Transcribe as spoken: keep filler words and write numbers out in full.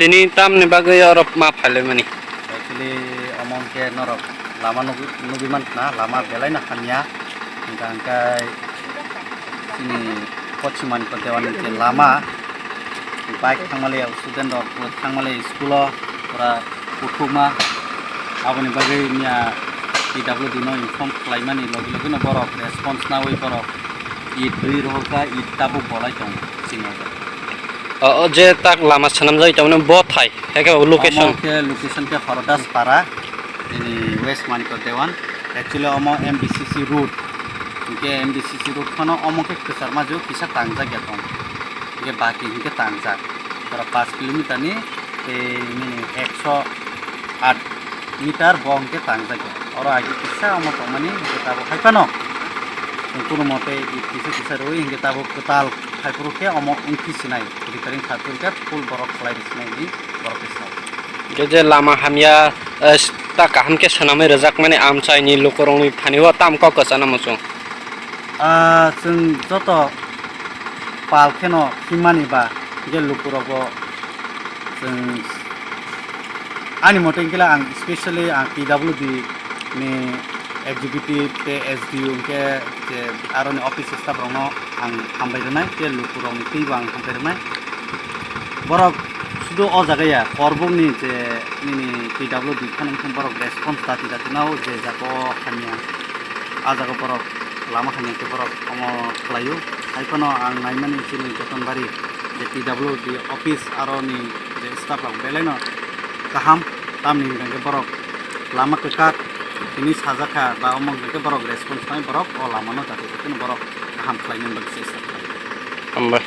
Tini tamni bagwi oro ma phailaimani? Actually, omo hwnkhe norok lama nugwi, nugwi mankha, lama belaino hamya. Hwnkha hwnkhe chini Poschim Manikya Dewan ni je lama, bike thangmale, student rok thangmale school o pura kuthukma. Aboni bagwi miya P W D no inform khlaimani logi logi no borok response nawi borok it rwi rohorkha, it tabuk bolai tongo chini ojak. O, o je tak lama swnamjak tongmani bo thai, hai khe bo location? Omo khe location khe Horodas Para, ini West Manikya Dewan. Actually omo M D C C road. Hwnkhe M D C C road phano omo khe kwchar majwk kisa tangjak ya tong. Hwnkhe baki hwnkhe tangjak. Pura paanch kilometer ni tei nini ekso aat meter bo hwnkhe tangjak ya. Oro age kisa omo tongmani hwnkhe tabuk hai phano chwng kunumote it kisa kisa rwi hwnkhe tabuk kwtal haiphuru khe omo wngkhi sinai, repairing khaphuru khe full borok khlai rw sinai hwnwi borok khe sao. Je je lama hamya, eh, ta kaham khe swnamwi rwjakmani amchaini lukurokni thani o tamo kok kwchana muchung? Ah, chwng joto pal kheno himmani ba je lukurokbo chwng ani mote hwnkhe ang specially ang P W D ni executive tei S D O hwnkhe je aroni office staff rokno ang hambai rwnai tei lukurokni twibo ang hambai rwnai. Borok sudu o jaga ya, Korbukni je nini P W D phano wngkhe borok response dati dati nao je jaga o hamya, a jaga borok lama hamya khe borok omo khlaio. Hai phano ang naimani chini Jotonbari je P W D office aroni je staff rok belaino kaham, tamni hwnkhe borok lama kwchak hwnwi sajakha ba omo hwnkhe borok response nai borok o lamano dati dati no borok kaham khlaina bagwi chesta khlaio. Hambai.